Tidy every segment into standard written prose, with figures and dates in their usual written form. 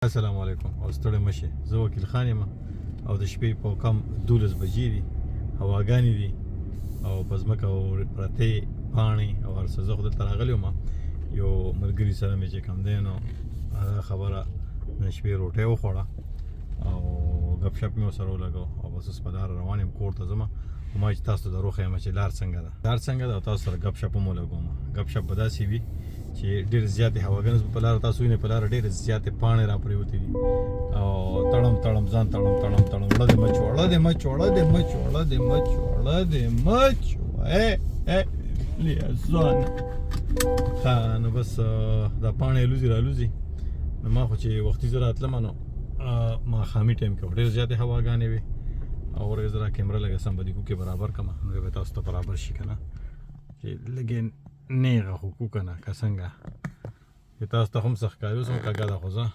السلام علیکم او ستړی مشه، زه وکیل خان یم او د شپې په کم 12 بجې دي، هواګانې دي او په ځمکه پرتې پاڼې او هر څه. زه خو دلته راغلی وم، یو ملګري سره مې چې کوم دی نو هغه خبره نن شپې روټۍ وخوړه او ګپ شپ مې ورسره ولګو او بس اوس په لاره روان یم، کور ته ځم. خو ما چې تاسو ته در وښیم چې لار څنګه ده، لار څنګه ده او تاسو سره ګپ شپ هم ولګوم. ګپ شپ به داسې وي چې ډېر زیاتې هواګانې اوس په لاره تاسو وینئ، په لاره ډېرې زیاتې پاڼې را پرېوتې دي او تړم تړم ځان تړم تړم تړم. وړه دې مچ، وړه دې مچ، وړه دې مچ، وړه دې مچ، وړه دې مچ، ای لیا ځان. ښه نو بس دا پاڼې الوزي را الوزي. نو ما خو چې وختي زه راتلم نو ماښامي ټایم کې ډېر زیاتې هواګانې وې او ورغې زه را کیمره لږه سم به دې کوکې برابر کړم، نو به تاسو ته برابر شي که نه چې لږې نیغه خو کو که نه که څنګه چې تاسو ته هم څه ښکاري. اوس هم کږه ده خو ځه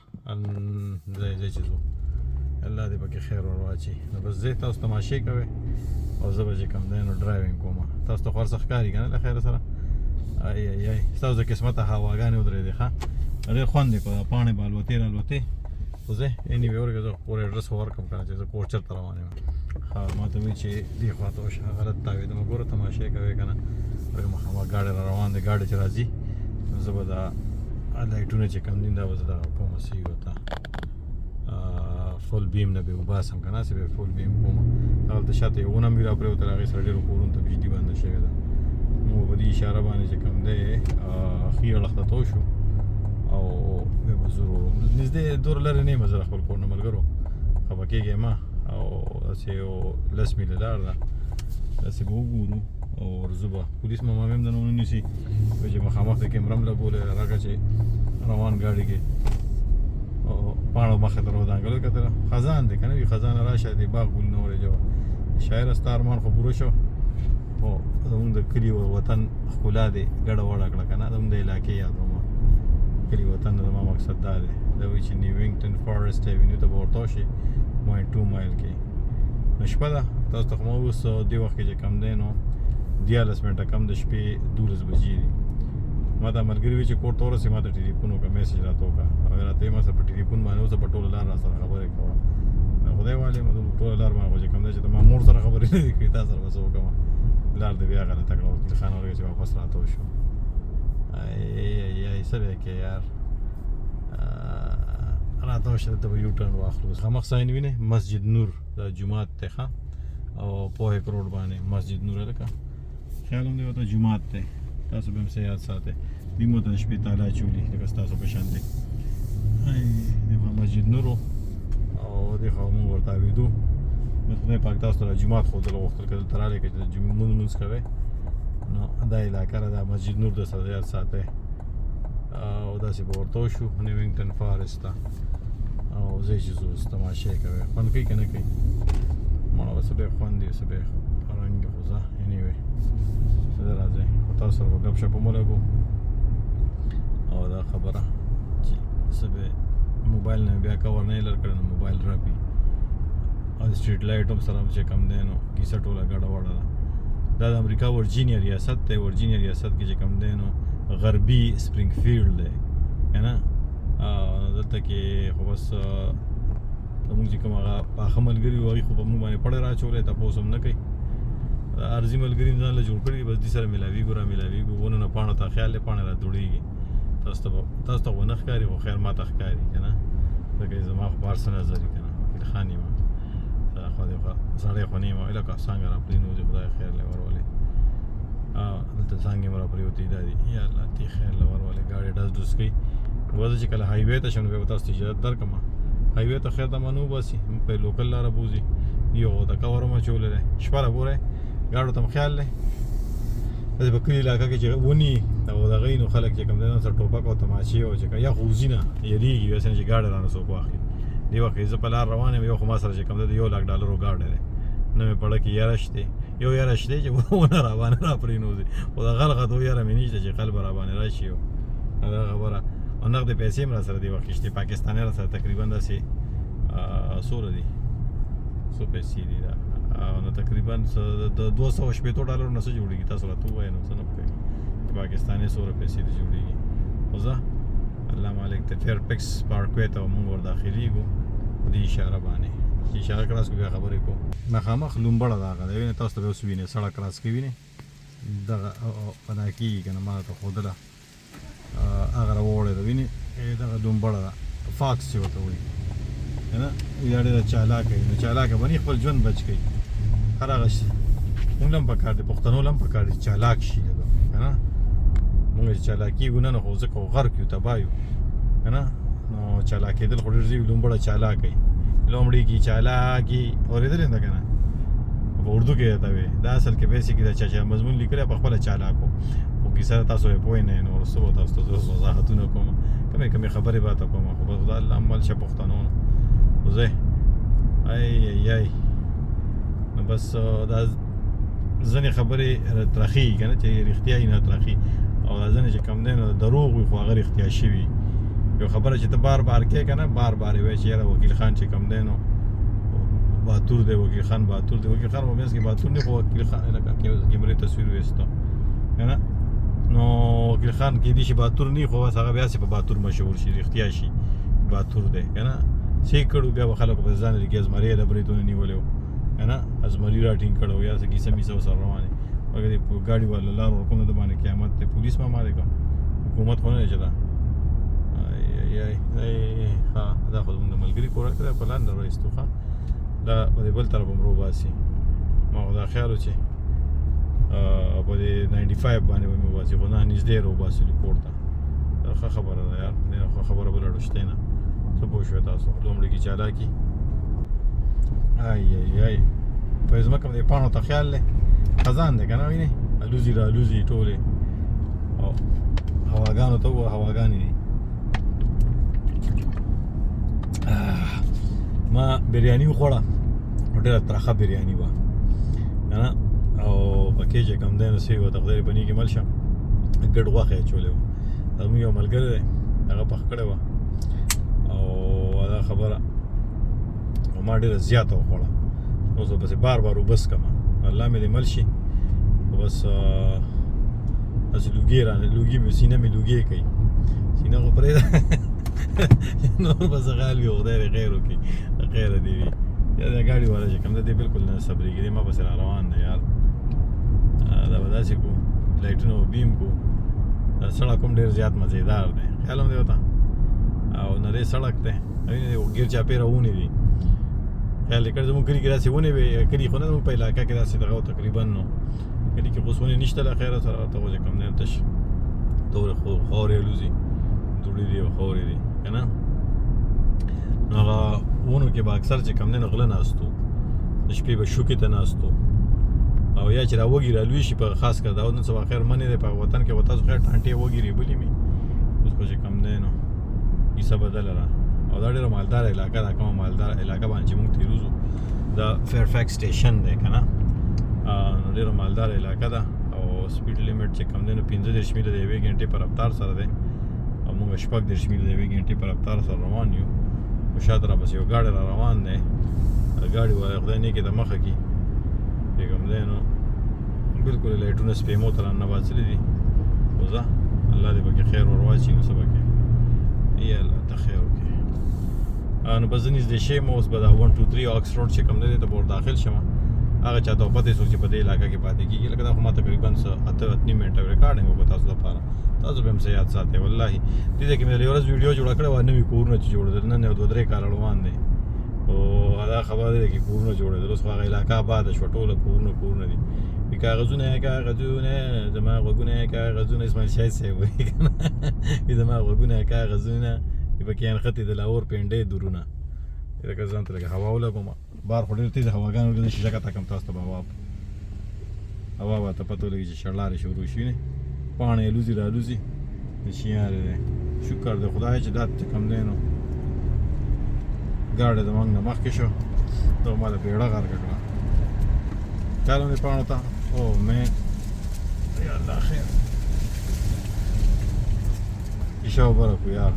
ځای ځای چې ځو، الله دې پکې خیر ور واچي. نو بس ځئ تاسو تماشې کوئ او زه به چې کوم دی نو driving کوم. تاسو ته خو هر څه ښکاري که نه له خیره سره؟ ای ای ای، ستاسو د قسمته هواګانې ودرېدې. ښه ډېر خوند یې کړو، دا پاڼې به الوتې را الوتې. خو ځئ anyway ورګه زه کور ایډرس خو ورکړم که نه چې زه کور چېرته روان یم. ښه ما ته وایي چې دې خوا ته وشه، غلط تاوېدم. ګوره تماشې کوې که نه؟ ورګه مخامخ ګاډی را روان دی، ګاډی چې راځي نو زه به دا لایټونه چې کوم دي دا به زه دغه کوم سی ورته full beam نه به وباسم که نه، هسې به full beam کوم. هلته شاته یو ونه هم وي را پرېوتله، هغې سره ډېرو کورونو ته بجلي بنده شوې ده. موږ په دې اشاره باندې چې کوم دی ښي اړخ ته تو شو او بیا به ځو ورو نږدې دومره لرې نه یم زه خپل کور نه، ملګرو خفه کېږئ مه. او داسې یو 10 میله لار ده، داسې به وګورو او ورځو به. پولیس ماما مې هم درنه ونه نیسي چې مخامخ د کیمره هم لګولی راکه چې روان ګاډي کې او پاڼو مخې ته راودانګل کتله. خزان دی که نه وي، خزانه راشه دې باغ ګلونه ورېجوه. شاعره ستا ارمان خو پوره شو، خو زموږ د کلي او وطن ښکلا دې ګډه وډه کړه که نه. زموږ د علاقې یادوم کلي وطن، زما مقصد دا دی. دا وایي چې نیوینګټن فارست ایونیو ته به ورتاو شي 0.2 مایل کې. نو شپه ده، تاسو ته خو ما اوس دې وخت کې چې کم دی نو 13 منټه کم د شپې 12 بجې دي. ما ته ملګري وي چې کور ته ورسې ما ته ټلیفون وکړه، message راته وکړه او راته یې ما سره په ټلیفون باندې اوس په ټوله لار را سره خبرې کوه. نو خدای والي ما ټوله لار باندې خو چې کوم دی چې ما مور سره خبرې نه دي کړې، تا سره به څه وکړم. لار دې بیا غلطه کړه وکیل خان ورغی چې واپس راته وشو. ای ای ای څه به یې کوې یار، راته وشه دلته به U-turn واخلو. مخامخ sign وینې مسجد نور، دا جومات دی. ښه او پوهک روډ باندې مسجد نور لکه خیال هم دی ورته جومات دی، تاسو به هم څه یاد ساتئ. دوی مو ته د شپې تالا اچولي لکه ستاسو په شان دی. دې خوا مسجد نور او دې خوا موږ ورته تاوېدو. بس خدای پاک تاسو ته جومات ښودل غوښتل که دلته راغلئ که چې لمونځ مونځ کوئ نو دا علاقه ده، دا مسجد نور در سره یاد ساتئ. او داسې به ورته وشو نیوینګټن فارست ته او ځئ چې ځو تماشې کوئ. خوند کوي که نه کوي؟ مړه به څه به خوند وي، څه به رنګ وي، خو ځه anyway زه راځئ خو تاسو سره به ګپ شپ هم ولګو. او دا خبره چې څه به موبایل نه بیا کور نه لر کړی نو موبایل راپي او street light هم سره چې کوم دی نو کیسه ټوله ګډه وډه ده. دا د امریکا ورجینیا ریاست دی، ورجینیا ریاست کې چې کوم دی نو غربي سپرینګفیلډ دی که نه. دلته کې خو بس زموږ چې کوم هغه پاخه ملګري وو هغوی خو په موږ باندې پړی راچولی، تپوس هم نه کوي. عارضي ملګري ځان له جوړ کړي بس دې سره میلاویږو را میلاویږو. ونو نه پاڼو ته خیال دی، پاڼې را دوړېږي. تاسو ته خو نه ښکاري خو خیر ما ته ښکاري که نه، ځکه زما خو په هر څه نظر وي که نه. وکیل خان یم خو دې سړی خو نه یم، لکه څنګه را پرېنوځي خدای خیر له ورولې. دلته څانګې هم را پرېوتې دا دي، یا الله دې خیر له ورولې. ګاډی ډز ډوز کوي. وځه چې کله highway ته شم نو بیا به تاسو ته اجازه درکړم. highway ته خیر ته ما نه وباسي، موږ په local لاره بوځي. یو د cover هم اچولی دی. شپه ده ګورئ ګاډو ته هم خیال دی. داسې په کلي علاقه کې چې ونی او دغه وي نو خلک چې کوم دی نو سره ټوپک او تماچې او چې یا خو وځي نه یریږي داسې نه چې ګاډی رانه څوک واخلي. دې وخت کې زه په لار روان یم، یو خو ما سره چې کوم دی د 1 لاک ډالرو ګاډی دی، نه مې په کې یره شته، یو یره شته چې ونه را باندې را پرېنوځي، خو د غل غتو یره مې نشته چې قلب را باندې راشي. او دا خبره او نغدې پیسې هم را سره دې وخت کې شته، پاکستاني را سره تقریبا داسې څومره دي، څو پیسې دي دا نو تقریبا د 260 ډالرو نه څه جوړېږي تاسو راته ووایئ. نو څه نه پوهېږم چې پاکستاني څومره پیسې دي جوړېږي. خو ځه الله مالک ته فیر پکس پارک وې ته مونږ ور داخليږو په دې اشاره باندې چې اشاره کراس کو بیا خبرې کو. مخامخ لومبړه ده، هغه دی وینې، تاسو ته به اوس وینې سړک کراس کوي وینې دغه پناه کېږي که نه، ما ته ښودله هغه راوړی ده وینې، دغه لومبړه ده، فاکس چې ورته وایي که نه، دا ډېره چالاکه وي، نو چالاکه به نه خپل ژوند بچ کوي. هر هغه مونږ له هم پکار دی، پښتنو له هم پکار دی چالاک شي لږ که نه. مونږ چې چالاکېږو نه، نو خو ځکه خو غرق یو، تباه یو که نه. نو چالاکېدل خو ډېر ضروري، لومبړه چالاکه وي، لومړي کې چالاکي اورېدلې ده که نه، په اردو کې راته وي. دا اصل کې بیسیک دا چا چې مضمون لیکلی په خپله چالاک و، خو کیسه تاسو یې پوه نه یئ، نو وروسته به تاسو ته زه وضاحتونه کوم، کمې کمې خبرې به ورته کوم، خو بس خدای الله مل شه پښتنو. نو زه ای ای ای نو بس دا ځینې خبرې ترخې که نه، چې رښتیا یې نه ترخې، او دا ځینې چې کم دی نو دروغ وي خو هغه رښتیا شوي. یو خبره چې ته بار بار کې که نه، بار بار یې وایي چې یاره وکیل خان چې کم دی نو باتور دی، وکیل خان باتور دی، وکیل خان په منځ کې باتور نه، خو وکیل خان لکه کیمرې تصویر وایستو که نه، نو وکیل خان کېدای شي باتور نه، خو بس هغه بیا سې په باتور مشهور شي، رښتیا شي باتور دی که نه. څه یې کړو بیا به خلکو په ځان لیکي ازمري یې له برېتونه نیولی و که نه، ازمري را ټینګ کړی و، یا څه کیسه میسه ورسره روانې. مګر دې ګاډي والا لار ورکوم ده باندې قیامت دی، پولیس ما مالې که حکومت خو نه دی چې دا ای ای ای ښه دا خو زموږ د ملګري کور دی، په لاندې راویستو. ښه دا په دې بل طرف هم روباسي، ما خو دا خیال و چې په دې 95 باندې به مې وباسي، خو نه نږدې راوباسلو کور ته. دا ښه خبره ده یار، دې ښه خبره بله شته نه. څه پوه شوې تاسو؟ لومړي کې چالاکي ای ای ای په ځمکه دې پاڼو ته خیال دی، خزان دی که نه، وینې الوزي را الوزي ټولې، او هواګانو ته وګوره، هواګانې دي. ما بریاني وخوړه، ډېره ترخه بریاني وه که نه، او پکې چې کوم دی نو څه وه، د خدای په نیکې مل شه، ګډ غوښه یې اچولې وه. زموږ یو ملګری دی هغه پخ کړې وه، او دا خبره ما ډېره زیاته وخوړه، اوس به پسې بار بار اوبه څښم، الله مې دې مل شي. خو بس هسې لوګي رانه، لوګي مې سینه مې لوګي کوي، سینه خو پرېږده نور به څه حال وي، خدای دې خیر وکړي، خیر دې وي. یا دا ګاډي والا چې کوم دی، دی بالکل نه صبرېږي، دی ما پسې را روان دی یار. دا به داسې کړو، لایټونه به بیم کړو. دا سړک هم ډېر زیات مزیدار دی، خیال هم دی ورته، او نری سړک دی، وینې ګیر چاپېره ونې دي. خیال دې کړی زموږ کلي کې داسې ونې وې، کلي خو نه زموږ په علاقه کې داسې دغه تقریبا، نو کلي کې خو اوس ونې نشته له خیره سره، ورته خو چې کوم دی تش تورې خاورې الوزي، دوړې دي او خاورې دي که نه. نو هغه ونو کې به اکثر چې کوم دی نو غله ناست وو، د شپې به شوکې ته ناست وو، او یا چې را وږي را لوی شي، په خاص کر دا نن سبا خیر منې دی په وطن کې، به تاسو خیر ټانټې وږي ریبلي مې، اوس خو چې کوم دی نو کیسه بدله ده. او دا ډېره مالداره علاقه ده، کومه مالداره علاقه باندې چې موږ تېروځو دا فیرفیکس سټیشن دی که نه، نو ډېره مالداره علاقه ده. او سپیډ لیمټ چې کوم دی نو 35 میله د یوې ګنټې په رفتار سره دی، او موږ 36 میله د یوې ګنټې په رفتار سره روان یو. خو شاته راپسې یو ګاډی را روان دی، ګاډي والا خدای نیکې ته مخه کړي چې کوم دی نو بالکل لایټونه سپیمو ته راننه باسلي دي. خو ځه الله دې پکې خیر ور واچي، نو څه به کوې، ای الله ته خیر وکړې. نو بس زه نږدې شوم، اوس به دا 1 2 3 آکس روډ چې کوم دی ته به ور داخل شم. هغه چاته به پته څوک چې په دې علاقه کې پاتې کېږي، لکه دا خو ما تقریبا څه اته نیم منټه ریکارډینګ وکړ تاسو لپاره، تاسو به هم څه یاد ساتئ. والله دې ځای کې مې یوه ورځ ویډیو جوړه کړې وه، نوي کورونه چې جوړېدل، نن یو دوه درې کاله روان دی، خو دا خبره ده کې کورونه جوړېدل، اوس خو هغه علاقه آباده شوه، ټوله کورونه کورونه دي. کاغذونه کاغذونه زما غوږونه کاغذونه، اسماعیل شاهد صاحب وایي که نه، زما غوږونه کاغذونه پکې نښتې د لاهور پنډې درونه. لکه ځان ته لږه هوا ولګوم، بار خو ډېر تېزه هواګانې ولګېدې، شیشه کته کړم تاسو ته به هوا به ته پته ولګي چې شړلارې شروع شي، وینې پاڼې الوزي را الوزي د شیانې دی. شکر دی خدای چې دا چې کوم دی نو ګاډی زموږ نه مخکې شو، ته ما له بیړه غرقه کړه. خیال هم دی پاڼو ته، او مې یا الله خیر شیشه وبره کړو یار،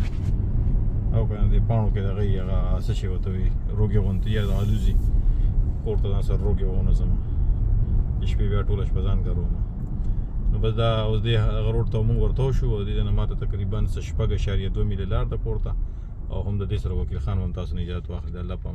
او که نه دې پاڼو کې دغه یې هغه څه شی ورته وایي روګې غوندې یا د الوزي، کور ته ځان سره روګې ونځم، د شپې بیا ټوله شپه ځان ګروم. نو بس دا اوس دې هغه روډ ته موږ ورته شو او دې نه ماته تقریبا 6.2 میله لار ده کور ته، او هم د دې سره وکیل خان هم تاسو نه اجازه واخلي. د الله په